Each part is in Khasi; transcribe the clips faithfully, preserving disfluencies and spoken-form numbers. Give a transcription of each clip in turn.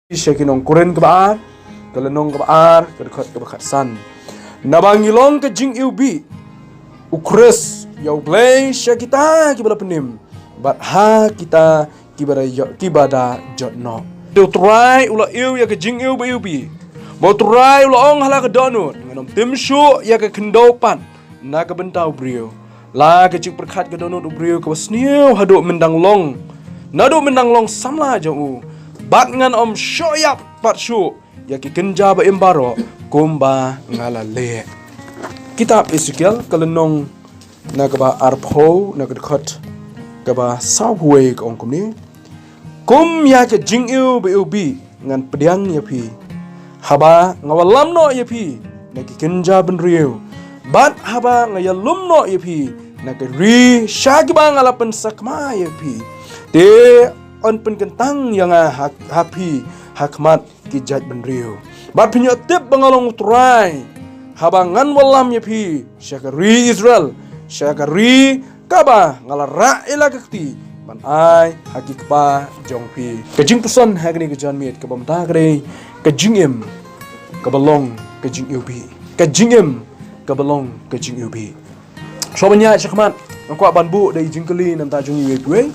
Sha ki nong Korinth kaba ar, ka lynnong kaba ar, ka dkhot kaba khatsan. Naba ngi long ka jingiwbih u Khrist ïa U Blei sha kita kiba la pynim bad ha kita kiba da ïoh, kiba da jot noh. Te U Trai u la ïoh ïa ka jingiw ba iwbih. Ba U Trai u la ong ha la ka dohnud, ngan ym tim shuh ïa ka khyndew pat na ka bynta u briew. La ka jingpyrkhat ka dohnud u briew kaba sniew haduh myndang long, naduh myndang long samla jong u. Bad ngan ym shoh ïap pat shuh ïa ki kynja ba im baroh kumba nga la leh. Kitab Ezekiel ka lynnong na kaba arphew na ka dkhot kaba sawphew wei ka ong kumne. Kum ïa ka jingiw ba iwbih ngan pdiang ïa phi haba nga wallam noh ïa phi na ki kynja bynriew, bad haba nga ïalum noh ïa phi na ka ri sha kiba nga la pynsakma ïa phi. Te yn pynkyntang ïa nga ha, ha phi ha khmat ki jaid bynriew. Bad phin ïoh tip ba nga long U Trai haba ngan wallam ïa phi sha ka ri Israel, sha ka ri kaba nga la rah ïa la ka kti ban ai ha ki kpa jong phi. Ka jingpuson ha kane ka janmiet kaba mynta ka dei ka jingim kaba long ka jingiwbih. Ka jingim kaba long ka jingiwbih. Shuwa ban ïaid shakhmat, nga kwah ban buh da i jingkylli na ka bynta jong iwei pa iwei.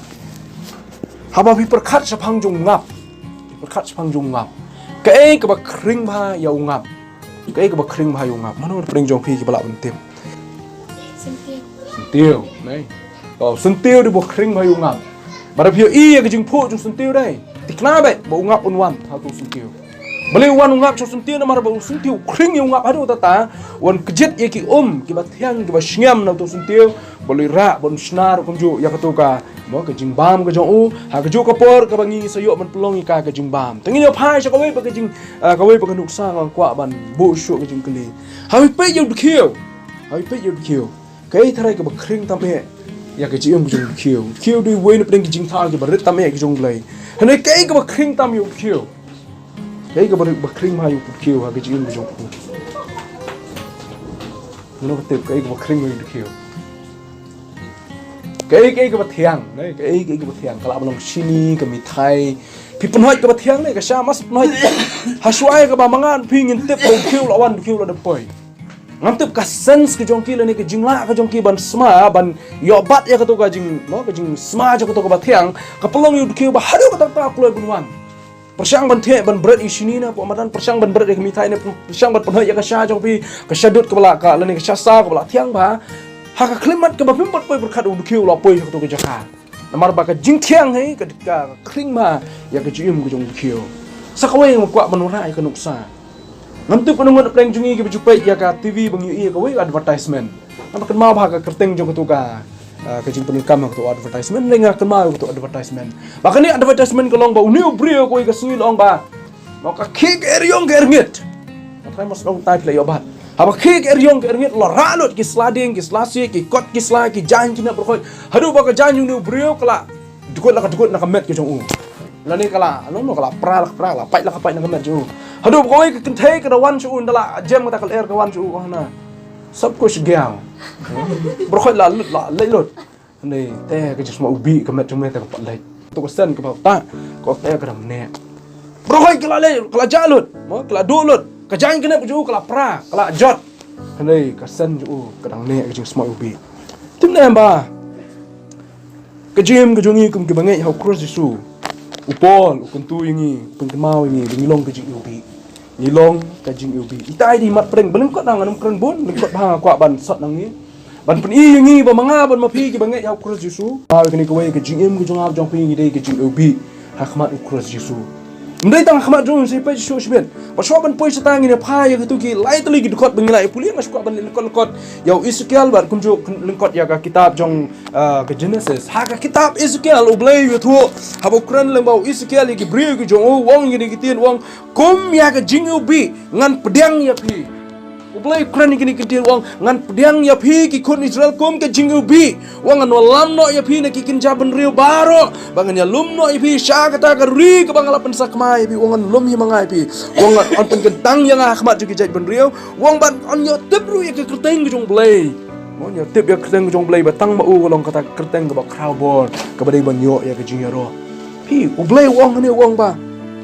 Haba phi pyrkhat shaphang jong u ngap, phi pyrkhat shaphang jong u ngap, kaei kaba khring bha ïa u ngap? Kaei kaba khring bha ïa u ngap? Mano na pdeng jong phi kiba lah ban tip? Syntiew. Syntiew, nai. Oh, syntiew dei ba khring bha ïa u ngap. Bad phi ïohi ïa ka jingphuh jong syntiew dei, thikna beit ba u ngap un wan ha uto u syntiew. Balei u wan u ngap sha u syntiew? Namar ba u syntiew u khring ïa u ngap haduh katta, u wan kjit ïa ki um kiba thiang kiba shngiam na uto u syntiew. Balei rah ban shna ruh kumjuh ïa kato ka, mo, ka jingbam ka jong u. Ha kajuh ka por kaba ngi sa ïoh ban pynlong ïa ka, ka jingbam. Te ngin ïa phai sha kawei pat ka jing, ah, kawei pat ka nuksa, nga kwah ban buh shuh ka jingkylli. Haba phi peit ïa u dkhiew, haba phi peit ïa u dkhiew, kaei tharai kaba khring tam eh ïa ka jingim ka jong u dkhiew? U dkhiew dei uwei na pdeng ki jingthaw kiba rit tam eh ki jong U Blei. Hynrei kaei kaba khring tam ïa u dkhiew? Kaei kaba rit, ba khring bha ïa u dkhiew ha ka jingim ka jong u? Mano ka tip kaei kaba khring bha ïa u dkhiew? Kaei, kaei kaba thiang, ne? Kaei, kaei kaba thiang? Ka lah ban long shini, ka mithai. Phi pynhoit kaba thiang, ne? Ka sha, mas pynhoit. Ha shuwa ïa kaba ma nga phi ngin tip ba u dkhiew u la wan, u dkhiew u la dep poi. Ngam tip ka sense ka jong ki lane ka jinglah ka jong ki ban sma, ban ïoh bat ïa kato ka jing, mo, ka jingsma jong kato kaba thiang, ka pynlong ïa u dkhiew ba haduh katta katta u kloi ban wan. Pyrshang ban thiah, ban bret ïa u shini na poh madan, pyrshang ban bret ïa ka mithai na, pyrshang ban pynhoit ïa ka sha jong phi, ka sha dud kaba la, ka, lane ka sha saw kaba la thiang bha. Ha ka khyllipmat kaba phim pat poi pyrkhat, u dkhiew u la poi sha kato ka jaka. Namar ba ka jingthiang hi ka, ka khring bha ïa ka jingim ka jong u dkhiew. Sa kawei nga kwah ban wanrah ïa ka nuksa. Ngam tip kano kano na pdeng jong ngi kiba ju peit ïa ka T V ba ngi ïohi ïa kawei ka advertisement. Ngam kynmaw bha ka kyrteng jong kato ka, ah, ka jingpyndonkam ha kato advertisement, lane nga kynmaw ïa kato advertisement. Ba kane advertisement ka long ba une u briew kawei ka sngi la ong ba, mo, ka khie ka eriong ka erngit. Nga tharai must long tai phi la ïoh bat. Haba khie ka eriong ka erngit, la rah lut ki sla dieng, ki sla siej, ki kot ki sla, ki jaiñ ki nep baroh khoit. Haduh ba ka jaiñ jong une u briew ka la dkut la ka dkut na ka met ka jong u. Lane ka la, long, long, ka la pra la ka pra, la pait la ka pait na ka met jong u. Haduh ba kawei ka kynthei ka da wan sha u, ynda la jem kata ka lyer ka wan sha u, ka ong hana, "Sab kush gel." Baroh khoit la lut, la leit lut. Hynrei te ka jingsma u bih ka met jong me te ka pat leit. To ka sen kaba uta, ka ong te ka dang neh. Baroh khoit ka la leit, ka la jah lut, mo, ka la duh lut. Ka jaiñ ka nep ka jong u ka la pra, ka la jot. Hynrei ka sen jong u ka dang neh, ka jingsma u bih. Te mynta ba ka jingim ka jong ngi kum kiba ngeit ha u Khrist Jisu. U Paul u kyntu ïa ngi, u pynkynmaw ïa ngi ba ngi long ka jingiwbih. Ngi long ka jingiwbih. Ita i dei mat pdeng, ba lyngkot nang, ngan ym kren bun, lyngkot ba nga kwah ban sot na ngi. Ban pyni ïa ngi ba ma nga bad ma phi kiba ngeit ha u Khrist Jisu, ha kane kawei ka jingim ka jong nga jong phi, ngi dei ka jingiwbih ha khmat u Khrist Jisu. Ym dei tang ha khmat jong u Jisu, peit shuh shibit. Ba shuwa ban poi shata ngin ïa phai ïa kito ki lai tylli ki dkhot ba ngi la ïa pule, nga shu kwah ban leit lyngkot lyngkot ïa u Ezekiel bad kumjuh lyngkot ïa ka kitab jong, ah, ka Genesis. Ha ka kitab Ezekiel U Blei u ïathuh, haba u kren lyngba u Ezekiel ïa ki briew ki jong u, u ong ïa kine ki ktien, u ong, kum ïa ka jingiwbih ngan pdiang ïa phi. U Blei u kren ïa kine ki ktien, u ong, ngan pdiang ïa phi ki khun Israel kum ka jingiwbih. U ong, ngan wallam noh ïa phi na ki kynja bynriew baroh, ba ngan ïalum noh ïa phi sha kata ka ri kaba nga la pynsakma ïa phi. U ong, ngan lum hi ma nga ïa phi. U ong, ngan, yn pynkyntang ïa nga ha khmat jong ki jaid bynriew. U ong, ban yn ïoh tip ruh ïa ka kyrteng ka jong U Blei. Mo, yn ïoh tip ïa ka kyrteng ka jong U Blei ba tang ma u ka long kata ka kyrteng kaba khraw bor, kaba dei ban ïoh ïa ka jingïaroh. Phi, U Blei u ong hangne, u ong ba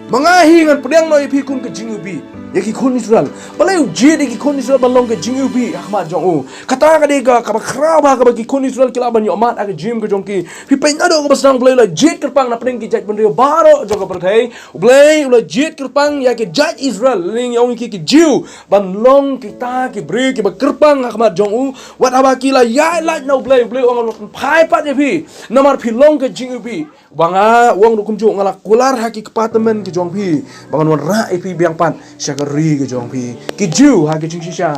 Ma nga hi ngan pdiang noh ïa phi kum ka jingiwbih ïa ki khun Israel. Balei u jied ïa ki khun Israel ban long ka jingiwbih ha khmat jong u? Kata ka dei ka kaba khraw bha kaba ki khun Israel ki lah ban ïoh mad ha ka jingim ka jong ki. Phi peit naduh kaba sdang Blei u la jied kyrpang na pdeng ki jaitbynriew baroh jong ka pyrthei. U Blei u la jied kyrpang ïa ki jait Israel, lane ong ïa ki, ki Jiw, ban long kita ki briew kiba kyrpang ha khmat jong u. Wat haba ki la ïaid lait na u Blei, u Blei u ong, ngan phai pat ïa phi, namar phi long ka jingiwbih. Ba nga, u ong ruh kumjuh, nga la kular ha ki kpa tymmen ki jong phi, ba ngan wanrah ïa phi biang pat sha ka ri ka jong phi. Ki Jiw ha ka jingshisha,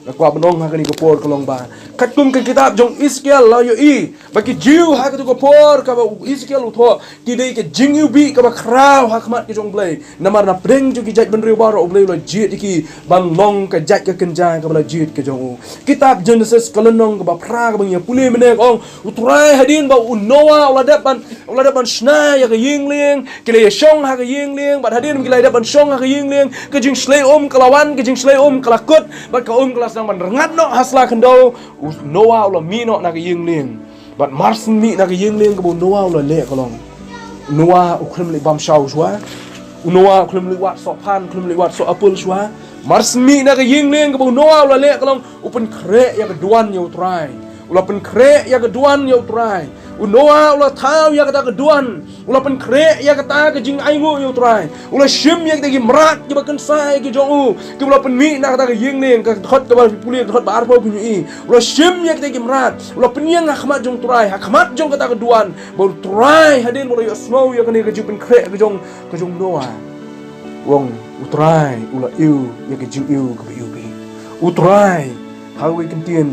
nga kwah ban ong ha kane ka por ka long ba, katkum ka kitab jong Esekiel la ïohi ba ki Jiw ha katu ka por kaba u Esekiel u thoh, ki dei ka jingiwbih kaba khraw ha khmat ka jong u Blei. Namar na pdeng jong ki jaitbynriew baroh u Blei u la jied ïa ki ban long ka jait ka kynja kaba la jied ka jong u. Kitab Jenesis ka lynnong kaba phra kaba ngi ïa pule mynne ka ong, u Trai hadien ba u Noah u la dep ban, u la dep ban shna ïa ka ïing lieng, ki la ïa shong ha ka ïing lieng, bad hadien ba ki la ïa dep ban shong ha ka ïing lieng, ka jingshlei um ka la wan, ka jingshlei um ka la kut, bad ka um ka la sdang ban rngat noh ha sla khyndew, u Noah u la mih noh na ka ïing lieng. Bad mar syn mih na ka ïing lieng kaba u Noah u la leh ka long, u Noah u khlem leit bam shaw shuwa. U Noah u khlem leit wad soh phan, u khlem leit wad soh apple shuwa. Mar syn mih na ka ïing lieng kaba u Noah u la leh ka long, u pynkhreh ïa ka duwan ïa u Trai. U la pynkhreh ïa ka duwan ïa u Trai. U Noah u la thaw ïa kata ka duwan. U la pynkhreh ïa kata ka jingainguh ïa u Trai. U la shim ïa kita ki mrad kiba kynsai ki jong u, kiba la pynmih na kata ka ïing lieng, ka dkhot kaba pule, ka dkhot ba arphew pynmih. U la shim ïa kita ki mrad, u la pynïeng ha khmat jong u Trai, ha khmat jong kata ka duwan, ba u Trai hadien ba u la ïohsngew ïa kane ka jingpynkhreh ka jong, ka jong u Noah, u ong, u Trai u la ïoh ïa ka jingïoh kaba ïoh bha. U Trai, ha kawei ka ktien,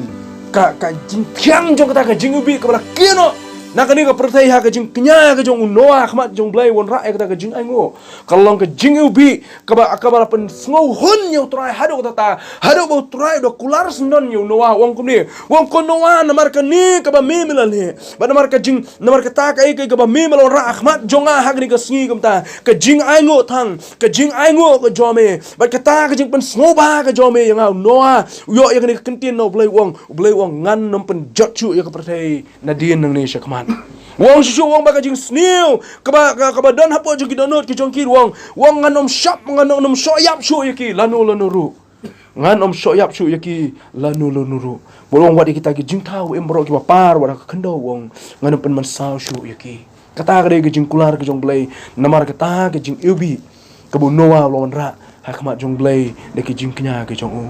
ka, ka jingkhiang jong kata ka jingiwbih kaba la kiew noh na kane ka pyrthei ha ka jingkñia ka jong u Noah ha khmat jong u Blei, wanrah ïa kata ka jingainguh. Ka long ka jingiwbih kaba, kaba la pynsngewhun ïa u Trai haduh katta, haduh ba u Trai u da kular syndon ïa u Noah, u ong kumne, u ong, ko Noah, namar kane kaba me me la leh, bad namar ka jing, namar kata kaei kaei kaba me me la wanrah ha khmat jong nga ha kane ka sngi kumta, ka jingainguh tang, ka jingainguh ka jong me, bad kata ka jingpynsngewbha ka jong me ïa nga, u Noah u ïoh ïa kane ka ktien na u Blei, u ong, u Blei u ong, ngan ym pynjot shuh ïa ka pyrthei nadien nangne shakhmat. U ong shuh shuh, u ong ba ka jingsniew kaba, ka, kaba don hapoh jong ki dohnud ki jong ki, u ong, u ong, ngan ym shap, ngan ym shoh ïap shuh ïa ki lano lano ruh. Ngan ym shoh ïap shuh ïa ki lano lano ruh. Bad u ong, wat ïa kita ki jingthaw im baroh kiba par wat ha ka khyndew, u ong, ngan ym pynmynsaw shuh ïa ki. Kata ka dei ka jingkular ka jong u Blei namar kata ka jingiwbih kaba u Noah u la wanrah ha khmat jong u Blei da ki jingkñia ki jong u.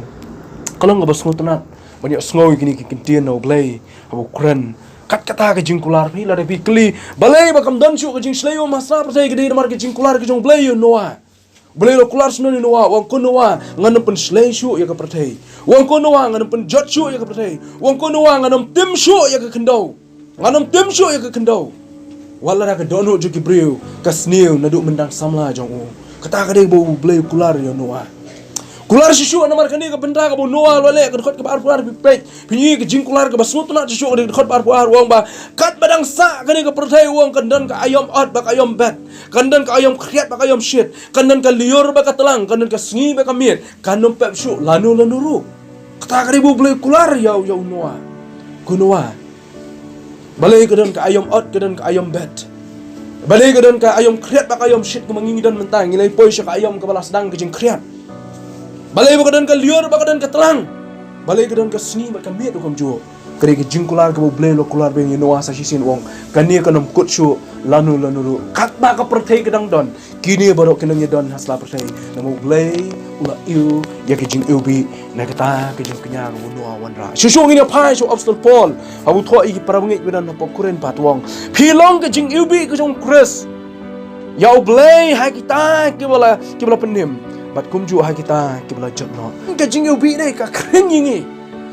Ka long kaba sngewtynnat ban ïohsngew ïa kine ki ktien na u Blei haba u kren. Kat kata ka jingkular, phi lada phi kylli, balei ba kam don shuh ka jingshlei um ha sla pyrthei, ka dei namar ka jingkular ka jong u Blei ïa u Noah. U Blei u la kular syndon ïa u Noah, u ong, ko Noah, ngan ym pynshlei shuh ïa ka pyrthei. U ong, ko Noah, ngan ym pynjot shuh ïa ka pyrthei. U ong, ko Noah, ngan ym tim shuh ïa ka khyndew. Ngan ym tim shuh ïa ka khyndew. Wat lada ka dohnud jong ki briew ka sniew naduh mynta samla jong u. Kata ka dei ba u Blei u kular ïa u Noah. Kular shuh shuh namar kane ka bynta kaba u Noah u la leh, ka dkhot kaba arphew ar, phi peit, phin ïohi ka jingkular kaba sngewtynnat shuh shuh, ka dei ka dkhot ba arphew ar, u ong ba katba dang sah kane ka pyrthei, u ong, kan don ka aïom ot bad ka aïom bet. Kan don ka aïom khriat bad ka aïom shit. Kan don ka lyiur bad ka tlang, kan don ka sngi bad ka miet. Kan ym pep shuh lano lano ruh. Kata ka dei ba u Blei u kular ïa u, ïa u Noah. Ko Noah, balei ka don ka aïom ot, ka don ka aïom bet? Balei ka don ka aïom khriat bad ka aïom shit kumba ngi ngi don mynta, ngi la poi sha ka aïom kaba la sdang ka jingkhriat? Balei ba ka don ka lyiur bad ka don ka tlang? Balei ka don ka sngi bad ka miet ruh kumjuh? Ka dei ka jingkular kaba u Blei u la kular biang ïa u Noah sa shisien, u ong, kane kan ym kut shuh lano lano ruh. Katba ka pyrthei ka dang don, kine baroh kin nang ïa don ha sla pyrthei. Namar u Blei u la ïoh ïa ka jingiwbih na kata ka jingkñia kaba u Noah u wanrah. Shuh shuh ngin ïa phai sha u Apostol Paul haba u thoh ïa ki para bangeit ba don hapoh Korinth pat, u ong, phi long ka jingiwbih ka jong u Khrist ïa u Blei ha kita kiba la, kiba la pynim, bad kumjuh ha kita kiba la jot noh. Ka jingiwbih dei ka khring ïa ngi.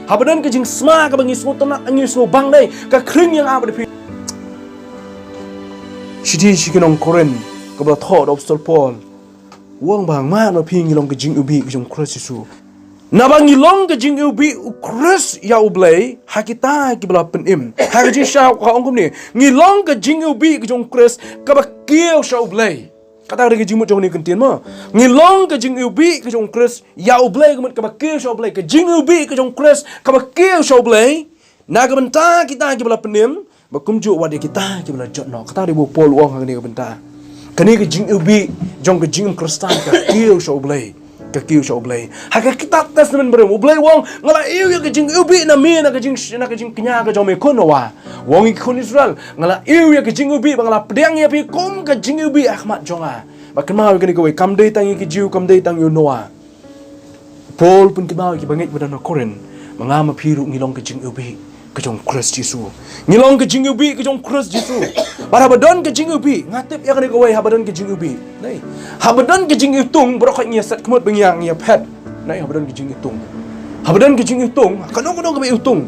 Haba don ka jingsma kaba ngi sngewtynnat, ngi sngewbang, dei ka khring ïa nga bad phi. Shithi sha ki nong Korinth kaba la thoh da u Apostol Paul, u ong ba nga bad phi ngi long ka jingiwbih ka jong u Khrist Jisu. Naba ngi long ka jingiwbih u Khrist ïa u Blei ha kita kiba la pynim. Ha ka jingshisha ka ong kumne, ngi long ka jingiwbih ka jong u Khrist kaba kiew sha u Blei. Kata ka dei ka jingmut jong kane ka ktien mo. Ngi long ka jingiwbih ka jong u Khrist ïa u Blei, ka mut kaba kiew sha u Blei, ka jingiwbih ka jong u Khrist kaba kiew sha u Blei. Na ka bynta kita kiba la pynim, bad kumjuh wat ïa kita kiba la jot noh. Kata dei ba u Paul u ong ha kane ka bynta. Kane ka jingïohi jong ka jingim Khristan ka kiew sha U Blei. Ka kiew sha U Blei. Ha ka kitab Testament Barim, U Blei u ong, nga la ïohi ïa ka jingïohi na me, na ka jing, na ka jingkñia ka jong me, ko Noah. U ong ïa ki khun Israel, nga la ïohi ïa ka jingïohi, ba nga la pdiang ïa phi kum ka jingïohi ha khmat jong nga. Bad kynmaw ïa kane kawei, kam dei tang ïa ki Jiw, kam dei tang ïa u Noah. Paul pynkynmaw ïa ki bangeit ba don ha Korinth, ma nga ma phi ruh ngi long ka jingïohi ka jong Khrist Jisu. Ngi long ka jingïohi ka jong Khrist Jisu. Bad haba don ka jingïohi, nga tip ïa kane kawei, haba don ka jingïohi. Nai. Haba don ka jingïohi, baroh khoit ngi ïa set khmut ba ngi ïa, ngi ïa phet. Nai, haba don ka jingïohi. Haba don ka jingïohi, kano kano kaba ïohi.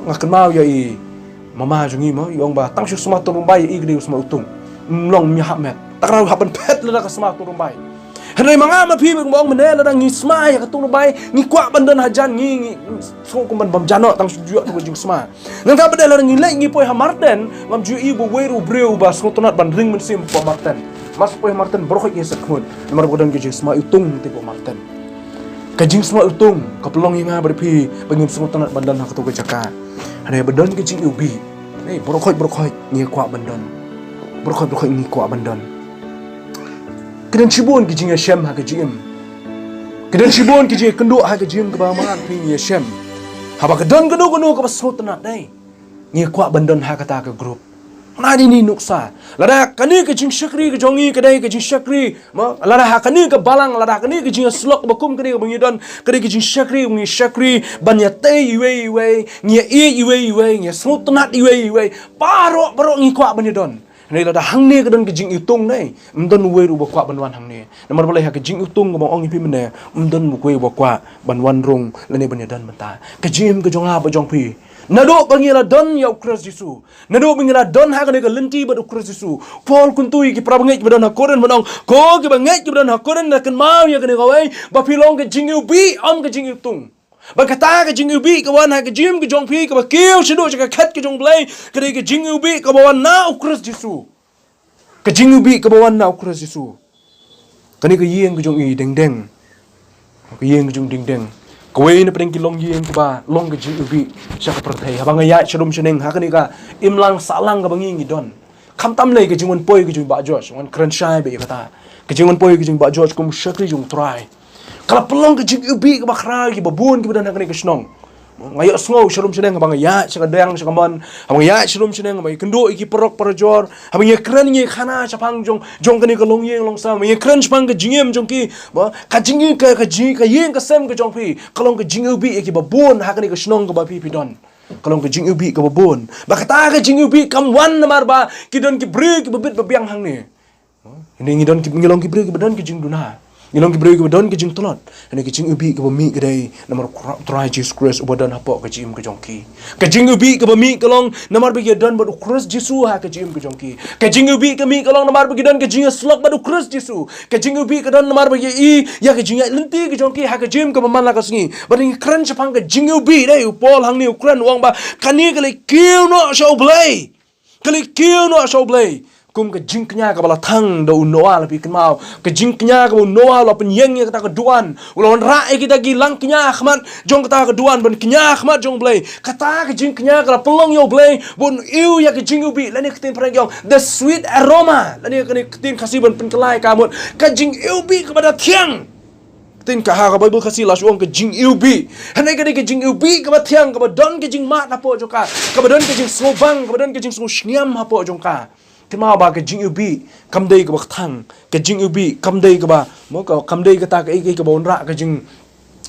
Nga kynmaw ïa i mama jong ngi mo, i ong ba tang shu sma tungrymbai ïa i ka dei u sma ïohi. Ym long, ym ïahap met. Tang ruh hap ban phet lada ka sma tungrymbai. Hynrei ma nga ma phi ba ong mynne, lada ngi sma ïa ka tungrymbai, ngi kwah ban don hajan, ngi, ngi sngew kum ban bam jano tang shu ïoh tu ka jingsma. Nangta pat de lada ngi leit ngi poi ha Marten, ngam ju ïohi ba wei ruh u briew ba sngewtynnat ban ring mynsiem ha Marten. Mar shu poi ha Marten baroh khoit ngi ïa set khmut. Namar ba ka don ka jingsma ïohi te ha Marten. Ka jingsma ïohi ka pynlong ïa nga bad phi ba ngim sngewtynnat ban don ha kato ka jaka. Hynrei ba don ka jingïohi, hynrei baroh khoit, baroh khoit ngi kwah ban don. Baroh khoit, baroh khoit ngi kwah ban don. Ki don shibun ki jingïashem ha ka jingim. Ki don shibun ki jingïakynduh ha ka jingim kaba ma nga phi ngi ïashem. Haba ka don kano kano kaba sngewtynnat, dei, ngi kwah ban don ha kata ka group. Nangta ïa kane nuksa, lada kane ka jingshakri ka jong ngi ka dei ka jingshakri, mo, lada ha kane ka balang, lada ha kane ka jingïasyllok ba kum kane kaba ngi don, ka dei ka jingshakri, ngi shakri ban ïatei iwei iwei, ngi ïaieit iwei iwei, ngi ïasngewtynnat iwei iwei, baroh, baroh ngi kwah ban ïadon. Hynrei lada hangne ka don ka jingïohi, dei, ym don uwei ruh ba kwah ban wan hangne. Namar balei? Ha ka jingïohi kaba ong ïa phi mynne, ym don uwei ba kwah ban wan rung lane ban ïadon bynta. Ka jingim ka jong nga bad jong phi, naduh ba ngi la don ïa u Khrist Jisu, naduh ba ngi la don ha kane ka lynti bad u Khrist Jisu, Paul kyntu ïa ki para bangeit ba don ha Korinth ban ong, ko ki bangeit kiba don ha Korinth, na kynmaw ïa kane kawei, ba phi long ka jingïohi, ym ka jingïohi. Ba kata ka jingïohi ka wan ha ka jingim ka jong phi kaba kiew shaduh sha ka khet ka jong U Blei, ka dei ka jingïohi kaba wan na u Khrist Jisu. Ka jingïohi kaba wan na u Khrist Jisu. Kane ka ïing ka jong i Dengdeng, ka ïing ka jong Dengdeng, kawei na pdeng ki longïing kiba long ka jingïohi sha ka pyrthei. Haba nga ïaid sharum shaneng ha kane ka imlang sahlang kaba ngi ngi don, khamtam lei ka jingwan poi ka jong i Bah George, wan kren shai bad ïa kata. Ka jingwan poi ka jong i Bah George kum shakri jong u Trai, ka la pynlong ka jingïohi kaba khraw ïa kiba bun kiba don ha kane ka shnong. Nga ïohsngew sharum shaneng, haba nga ïaid sha ka diang sha ka mon, haba nga ïaid sharum shaneng, haba nga ïakynduh ïa ki paralok parajor, haba nga ïakren ïa ki khana shaphang jong, jong kane ka longïing longsem, haba nga ïakren shaphang ka jingim jong ki, ba ka jingïohi ka, ka jing, ka ïing ka sem ka jong phi ka long ka jingïohi ïa kiba bun ha kane ka shnong kaba phi phi don. Ka long ka jingïohi kaba bun. Ba kata ka jingïohi kam wan namar ba ki don ki briew kiba bit ba biang hangne. Hynrei ngi don ki, ngi long ki briew kiba don ki jingduna, ngi long ki briew kiba don ki jingtlot. Hynrei ka jingïohi kaba mih ka dei namar u Trai Jisu Khrist uba don hapoh ka jingim ka jong ki. Ka jingïohi kaba mih ka long namar ba ki don bad u Khrist Jisu ha ka jingim ka jong ki. Ka jingïohi ka mih ka long namar ba ki don ka jingïasyllok bad u Khrist Jisu. Ka jingïohi ka don namar ba ki ïohi ïa ka jingïaid lynti ka jong ki ha ka jingim kaba man la ka sngi. Bad ngi kren shaphang ka jingïohi, dei, u Paul hangne u kren u ong ba kane ka leit kiew noh sha U Blei. Ka leit kiew noh sha U Blei. Kum ka jingkñia kaba la thang da u Noah, la phi kynmaw. Ka jingkñia kaba u Noah u la pynïeng ïa kata ka duwan, u la wanrah ïa kita ki langkñia ha khmat jong kata ka duwan ban kñia ha khmat jong U Blei. Kata ka jingkñia ka la pynlong ïa U Blei ban ïohi ïa ka jingïohi, lane ka ktien phareng ki ong the sweet aroma, lane ka ktien Khasi ban pynkylla ïa ka mut ka jingïohi kaba da thiang. Ktien ka ha ka Baibl Khasi la shu ong ka jingïohi. Hynrei ka dei ka jingïohi kaba thiang, kaba don ka jingmad hapoh jong ka, kaba don ka jingsngewbang, kaba don ka jingsngewshngiam hapoh jong ka. Kynmaw ba ka jingïohi kam dei kaba kthang, ka jingïohi kam dei kaba, mo, ka, kam dei kata kaei kaei kaba wanrah ka jing,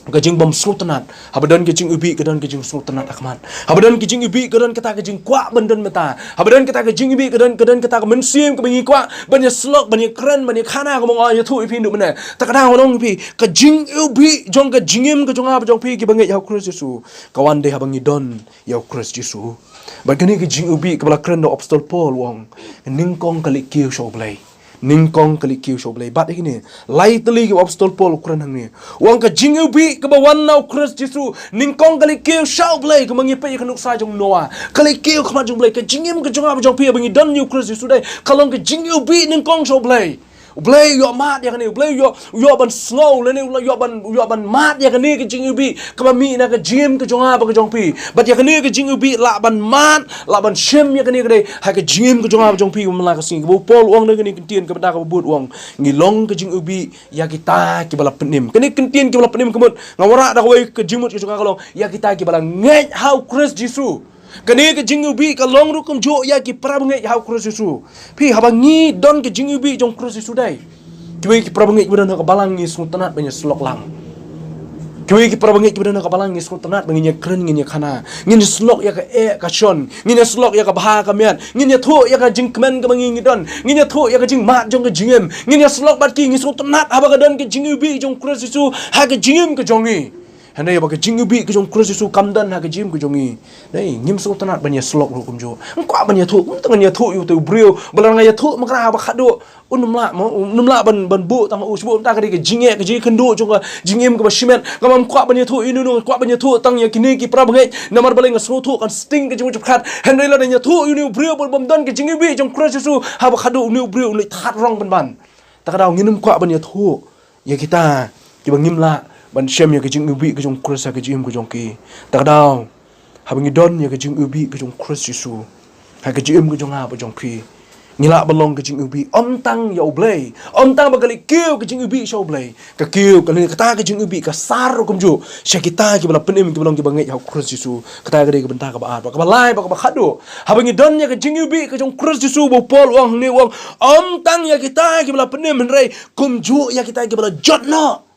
ka jingbym sngewtynnat. Haba don ka jingïohi ka don ka jingsngewtynnat ha khmat. Haba don ka jingïohi ka don kata ka jingkwah ban don bynta. Haba don kata ka jingïohi ka don, ka don kata ka mynsiem kaba ngi kwah ban ïasyllok, ban ïakren, ban ïakhana, kaba nga ïathuh ïa phi mynne. Te kata nga ong ïa phi, ka jingïohi jong ka jingim ka jong nga bad jong phi kiba ngeit ïa u Khrist Jisu, ka wan dei haba ngi don ïa u Khrist Jisu. Bad kane ka jingïohi kaba la kren da u Apostol Paul u ong, nyngkong ka leit kiew sha U Blei. Nyngkong ka leit kiew sha U Blei. Bad ïa kine lai tylli ki Apostol Paul u kren hangne, u ong ka jingïohi kaba wan na u Khrist Jisu, nyngkong ka leit kiew sha U Blei. Kumba ngi peit ïa ka nuksa jong u Noah, ka leit kiew ha khmat jong U Blei. Ka jingim ka jong nga bad jong phi haba ngi don ïa u Khrist Jisu, dei, ka long ka jingïohi nyngkong sha U Blei. U Blei u ïoh mad ïa kane, u Blei u ïoh, u ïoh ban sngew, lane u ïoh ban, u ïoh ban mad ïa kane ka jingiwbih kaba mih na ka jingim ka jong nga bad ka jong phi. Bad ïa kane ka jingiwbih lah ban mad, lah ban shim ïa kane ka dei ha ka jingim ka jong nga bad jong phi, man la ka sngi. Kaba u Paul u ong na kane ka ktien kaba da kaba bud u ong, ngi long ka jingiwbih ïa kita kiba la pynim. Kane ka ktien kiba la pynim ka mut nga wanrah da kawei ka jingmut ka jong nga ka long, ïa kita kiba la ngeit ha u Khrist Jisu. Kane ka jingiwbih ka long ruh kumjuh ïa ki para bangeit ha u Khrist Jisu. Phi, haba ngi don ka jingiwbih jong u Khrist Jisu dei, kiwei ki para bangeit kiba don ha ka balang ngi sngewtynnat ba ngin ïasyllok lang. Kiwei ki para bangeit kiba don ha ka balang ngi sngewtynnat ba ngin ïakren, ngin ïakhana, ngin ïasyllok ïa ka eh ka shon, ngin ïasyllok ïa ka bha ka miat, ngin ïathuh ïa ka jingkmen kaba ngi ngi don, ngin ïathuh ïa ka jingmad jong ka jingim, ngin ïasyllok bad ki, ngi sngewtynnat haba ka don ka jingiwbih jong u Khrist Jisu ha ka jingim ka jong ngi. Hynrei ba ka jingiwbih ka jong u Khrist Jisu kam don ha ka jingim ka jong ngi, hynrei ngim sngewtynnat ban ïasyllok ruh kumjuh. Ngim kwah ban ïathuh, kumta ngan ïathuh ïa uto u briew, ba lada nga ïathuh makra ba khadduh un ym lah mo, un ym lah ban, ban buh tang ha u, shu buh tang ha ka dei ka jingeh, ka jingkynduh jong ka jingim kaba shimet. Nga ym kwah ban ïathuh ïa uno uno, nga kwah ban ïathuh tang ïa kine ki para bangeit, namar balei nga sngewthuh kan sting ka jingmut jingpyrkhat. Hynrei lada nga ïathuh ïa une u briew ba ym don ka jingiwbih jong u Khrist Jisu, haba khadduh une u briew un leit thad rong pynban. Ta ka daw ngin ym kwah ban ïathuh ïa kita kiba ngim lah ban shem ïa ka jingiwbih ka jong u Khrist ha ka jingim ka jong ki. Ta ka daw, haba ngi don ïa ka jingiwbih ka jong u Khrist Jisu ha ka jingim ka jong nga bad jong phi, ngi lah ban long ka jingiwbih ym tang ïa u Blei, ym tang ba ka leit kiew ka jingiwbih sha u Blei, ka kiew ka leit, kata ka jingiwbih ka sar ruh kumjuh sha kita kiba la pynim, kiba long kiba ngeit ha u Khrist Jisu. Kata ka dei ka bynta kaba ar. Bad kaba lai bad kaba khadduh, haba ngi don ïa ka jingiwbih ka jong u Khrist Jisu, ba u Paul u ong hangne, u ong ym tang ïa kita kiba la pynim, hynrei kumjuh ïa kita kiba la jot noh.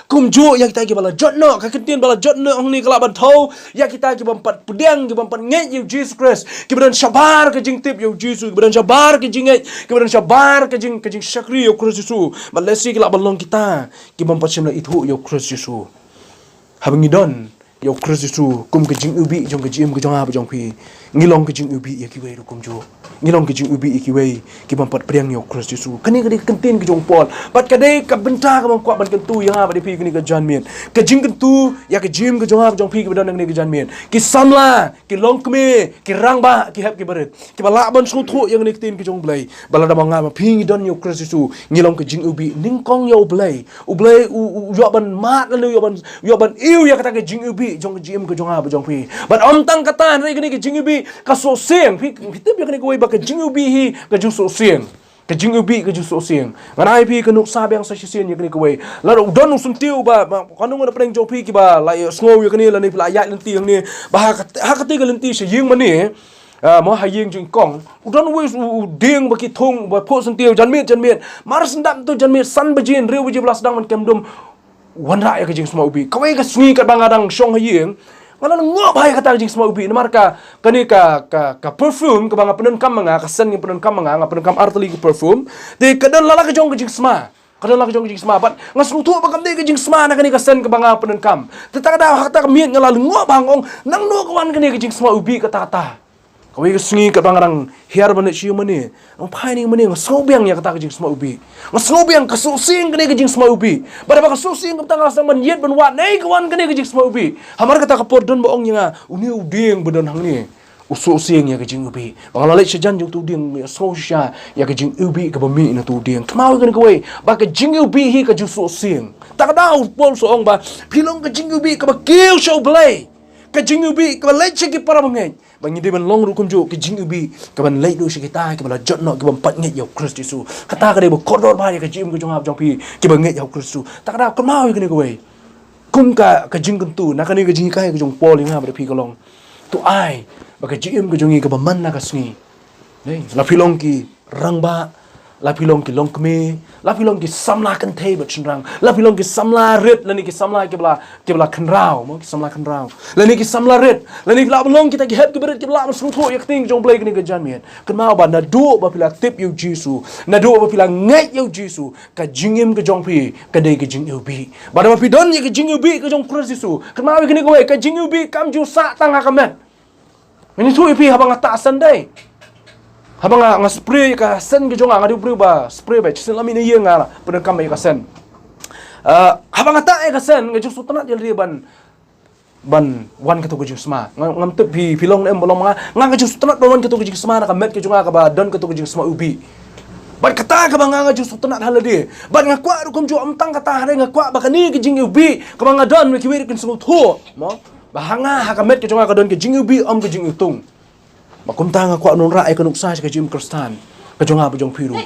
Kumjuh ïa kita kiba la jot noh. Ka ktien ba la jot noh hangne ka lah ban thew ïa kita ki bym pat pdiang, ki bym pat ngeit ïa u Jisu Khrist, kiba don shabar ka jingtip ïa u Jisu, kiba don shabar ka jingngeit, kiba don shabar ka jing, ka jingshakri ïa u Khrist Jisu. Bad lehse ki lah ban long kita ki bym pat shym la ithuh ïa u Khrist Jisu. Haba ngi don ïa u Khrist Jisu kum ka jingiwbih jong ka jingim ka jong nga bad jong phi, ngi long ka jingiwbih ïa kiwei ruh kumjuh. Ngi long ka jingiwbih ïa kiwei ki bym pat pdiang ïa u Khrist Jisu. Kane ka dei ka ktien ka jong u Paul, bad ka dei ka bynta kaba nga kwah ban kyntu ïa nga bad ïa phi kane ka janmiet. Ka jingkyntu ïa ka jingim ka jong nga bad jong phi kiba don ha kane ka janmiet. Ki samla, ki longkmie, ki rangbah, ki hep ki barit, kiba lah ban sngewthuh ïa kane ka ktien ka jong u Blei, ba lada ma nga ma phi ngi don ïa u Khrist Jisu, ngi long ka jingiwbih nyngkong ïa u Blei. U Blei u, u, u ïoh ban mad lane u ïoh ban, u ïoh ban ïew ïa kata ka jingiwbih jong ka jingim ka jong nga bad jong phi. Bad ym tang kata, hynrei kane ka jingiwbih ka sohsieng. Phi, phi tip ïa kane kawei ba ka jingiwbih hi ka ju sohsieng. Ka jingiwbih ka ju sohsieng. Ngan ai phi ka nuksa biang sa shisien ïa kane kawei. Lada u don u syntiew ba, ba, kano kano na pdeng jong phi kiba la ïohsngew ïa kane lane phi la ïaid lynti hangne, ba ha kat-, ha katei ka lynti sha ïing mane, ah, mo ha ïing jong i kong, u don uwei u, u dieng ba ki thung, ba phuh syntiew, janmiet, janmiet, mar shen dap to janmiet, san baje, hynriew baje ba la sdang ban kem dum, u wanrah ïa ka jingsma ubih. Kawei ka sngi katba nga dang shong ha ïing, nga la lyngngoh bha ïa kata ka jingsma ubih, namar ka, kane ka, ka, ka perfume kaba nga pyndonkam ma nga, ka scent nga pyndonkam ma nga, nga pyndonkam artylli ka perfume. Te ka don la la ka jong ka jingsma. Ka don la ka jong ka jingsma, bad nga sngewthuh ba kam dei ka jingsma na kane ka scent kaba nga pyndonkam. Te ta ka daw ha kata ka miet nga la lyngngoh bha, nga ong, nangno ka wan kane ka jingsma ubih kata kata. Kawei ka sngi katba nga dang hiar ban leit sha ïing mane, nga phai na ïing mane, nga sngew biang ïa kata ka jingsma ubih. Nga sngew biang ka sohsieng kane ka jingsma ubih. Bad haba ka sohsieng, kumta nga la sdang ban ïeit ban wad, naei ka wan kane ka jingsma ubih. Hamar kata ka por don ba ong ïa nga, une u dieng ba don hangne, u sohsieng ïa ka jingubih. Ba nga la leit shajan jong uto u dieng, nga sngew shisha ïa ka jingubih kaba mih na uto u dieng. Kynmaw ïa kane kawei, ba ka jingubih hi ka ju sohsieng. Ta ka daw u Paul u ong ba phi long ka jingubih kaba kiew sha U Blei, ka jingubih kaba leit sha ki para bangeit. Ba ngi dei ban long ruh kumjuh ka jingubih kaban leit ruh sha kita kiba la jot noh, ki bym pat ngeit ïa U Khrist Jisu. Kata ka dei ba kordor bha ïa ka jingim ka jong nga bad jong phi kiba ngeit ïa U Khrist Jisu. Ta ka daw kynmaw ïa kane kawei. Kum ka, ka jingkyntu na kane ka jinghikai ka jong u Paul ïa nga bad ïa phi ka long, to ai ba ka jingim ka jong ngi kaba man la ka sngi, dei, la phi long ki rangbah, la phi long ki longkmie, la phi long ki samla kynthei bad shynrang, la phi long ki samla rit lane ki samla kiba la, kiba la khynraw, mo, ki samla khynraw, lane ki samla rit, lane phi lah ban long kita ki hep kiba rit kiba lah ban sngewthuh ïa ka ktien jong U Blei kane ka janmiet. Kynmaw ba naduh ba phi la tip ïa U Jisu, naduh ba phi la ngeit ïa U Jisu, ka jingim ka jong phi ka dei ka jingubih. Bad haba phi don ïa ka jingubih ka jong U Khrist Jisu, kynmaw ïa kane kawei, ka jingubih kam ju sah tang ha ka met. Ngan ïathuh ïa phi haba nga tah scent, dei, haba nga, nga spray ïa ka scent ka jong nga, nga dei u briew ba spray bha, shisien la mih na ïing nga la pyndonkam ïa ka scent. Ah, haba nga tah ïa ka scent nga ju sngewtynnat ïa lade ban ban wan kato ka jingsma. Nga, ngam tip phi, phi long ne em, ba long ma nga, nga ju sngewtynnat ban wan kato ka jingsma na ka met ka jong nga kaba don kato ka jingsma ubih. Bad kata kaba nga nga jingsngewtynnat ha lade. Bad nga kwah ruh kumjuh, ym tang kata, hynrei nga kwah ba kane ka jingïohi kaba nga don, ba kiwei ruh kin sngewthuh, mo, ba ha nga, ha ka met ka jong nga ka don ka jingïohi, ym ka jingïotung. Ba kumta nga kwah ban wanrah ïa ka nuksa sha ka jingim Khristan ka jong nga bad jong phi ruh.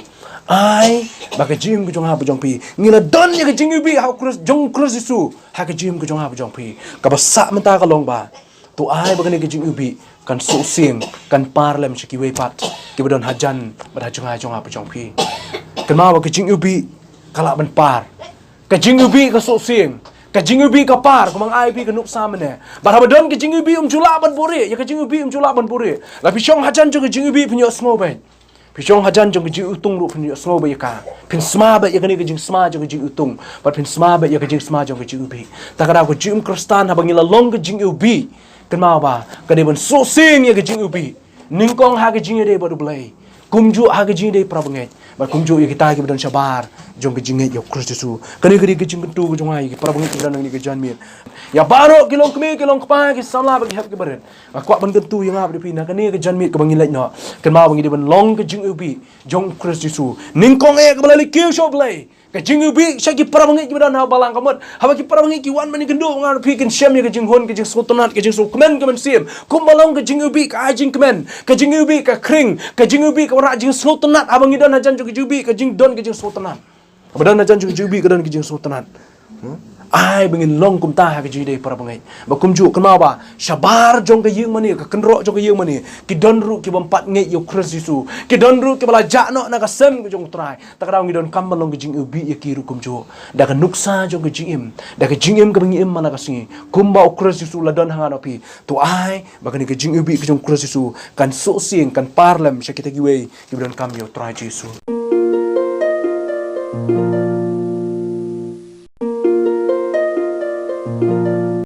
Ai ba ka jingim ka jong nga bad jong phi, ngi la don ïa ka jingïohi ha u Khrist, jong u Khrist Jisu ha ka jingim ka jong nga bad jong phi. Kaba sah mynta ka long ba, to ai ba kane ka jingïohi kan suh sing, kan par lem sha kiwei pat kiba don hajan bad hajngai jong nga bad jong phi. Kynmaw ba ka jingïohi ka lah ban par. Ka jingïohi ka suh sing, ka jingïohi ka par, kumba nga ai ïa phi ka nuksa mynne. Bad haba don ka jingïohi, ym ju lah ban buhrieh, ïa ka jingïohi ym ju lah ban buhrieh. La phi shong hajan jong ka jingïohi, phin ïohsngew beit. Phi shong hajan jong ka jingïotung ruh, phin ïohsngew beit ïa ka. Phin sma beit ïa kane ka jingsma jong ka jingïotung, bad phin sma beit ïa ka jingsma jong ka jingïohi. Ta ka daw ka jingim Khristan, haba ngi la long ka jingïohi, kynmaw ba ka dei ban suh sing ïa ka jingïohi, nyngkong ha ka jingïadei bad U Blei, kumjuh ha ka jingïadei parabangeit, bad kumjuh ïa kita kiba don shabar jong ka jingngeit ïa u Khrist Jisu. Kane ka dei ka jingkyntu ka jong nga ïa ki parabangeit kiba don ha kane ka janmiet, ïa baroh ki longkmie, ki longkpa, ki samla bad ki hep ki barit. Nga kwah ban kyntu ïa nga bad ïa phi na kane ka janmiet kaba ngi leit noh, kynmaw ba ngi dei ban long ka jingïohi jong u Khrist Jisu, nyngkong eh kaba la leit kiew sha U Blei. Ka jingïohi sha ki parabangeit kiba don ha balang ka mut. Haba ki parabangeit ki wan ban ïakynduh, nga ruh phi, kin shem ïa ka jinghun, ka jingsngewtynnat, ka jingsngewkmen ka mynsiem. Kumba long ka jingïohi ka ai jingkmen, ka jingïohi ka khring, ka jingïohi ka wanrah jingsngewtynnat. Haba ngi don hajan jong ka jingïohi, ka jingdon ka jingsngewtynnat. Haba don hajan jong ka jingïohi, ka don ka jingsngewtynnat. Hmm? Ai ba ngin long kumta ha ka jingïadei parabangeit. Ba kumjuh, kynmaw ba shabar jong ka ïing mane, ka kynroh jong ka ïing mane, ki don ruh ki bym pat ngeit ïa u Khrist Jisu. Ki don ruh kiba la jah noh na ka sem ka jong U Trai. Ta ka daw ngi donkam ban long ka jingïohi ïa ki ruh kumjuh, da ka nuksa jong ka jingim, da ka jingim kaba ngi im man la ka sngi, kumba u Khrist Jisu u la don ha nga bad phi. To ai ba kane ka jingïohi ka jong u Khrist Jisu kan suh sing, kan par lem sha kita kiwei kiba donkam ïa U Trai Jisu.